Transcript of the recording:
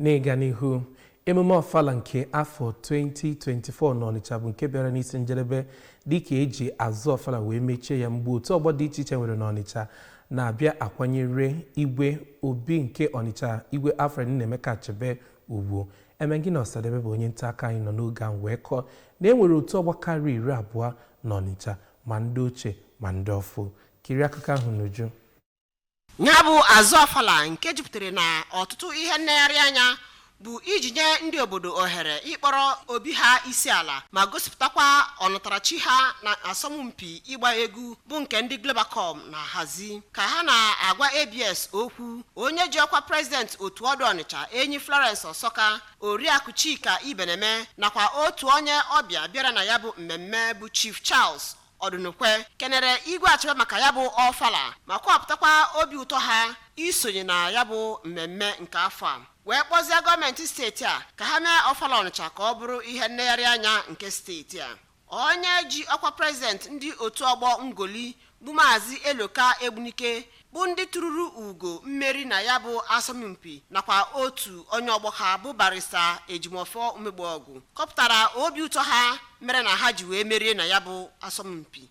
N'ịga n'ihu, emume Ọfala nke afọ 2024 n'Ọnịcha bụ nke bịara n'isi njedebe dịka eji azụ Ọfala wee mechie ya, mgbe otu ọgbọ dị iche iche nwere n'Ọnịcha na-abịa akwanyere Igwe Obi nke Ọnịcha, Igwe Alfred Nnaemeka Achebe, ugwu. Emengini Ọsadebe bụ onye nta aka anyị nọ n'oge ahụ wee kọọ na e nwere otu ọgbọ karịa 20 n'Ọnịcha, ma ndị ochie ma ndị ọfụ. Kirie akụkọ ahụ n'uju. Ya bụ azụ Ọfala nke jupụtara na ọtụtụ ihe nlegharị anya bụ iji nye ndị obodo ohere ịkpọrọ obi ha isi ala ma gosipụtakwa ọnatarachi ha na asọmpi ịgba egwu bụ nke ndị Globacom na-ahazi. Ka ha na-agwa ABS okwu, onye ji ọkwa prezidenti otu ọdụ Ọnịcha Enyi, Florence Ọsọka, Oriakụ Chika Ibeneme nakwa otu onye ọbịa bịara na ya bụ mmemme bụ Chief Charles Ọdụnukwe kenere Igwe Achebe maka ya bụ ọfala ma kọwapụtakwa obi ụtọ ha isonye na ya bụ mmemme nke afọ a, wee kpọzie gọọmenti steeti a ka ha mee Ọfala Ọnịcha ka ọ bụrụ ihe nlegharị anya nke steeti a. Onye ji ọkwa prezidenti ndị otu ọgbọ Ngoli bụ Maazị Eloka Egbunike, bụ ndị tụrụrụ ugo mmeri na ya bụ asọmpi, nakwa otu onye ọgbọ ha bụ Barrister Ejimọfọ Umegbuọgụ, kọpụtara obi ụtọ ha mere na ha ji wee merie na ya bụ asọmpi.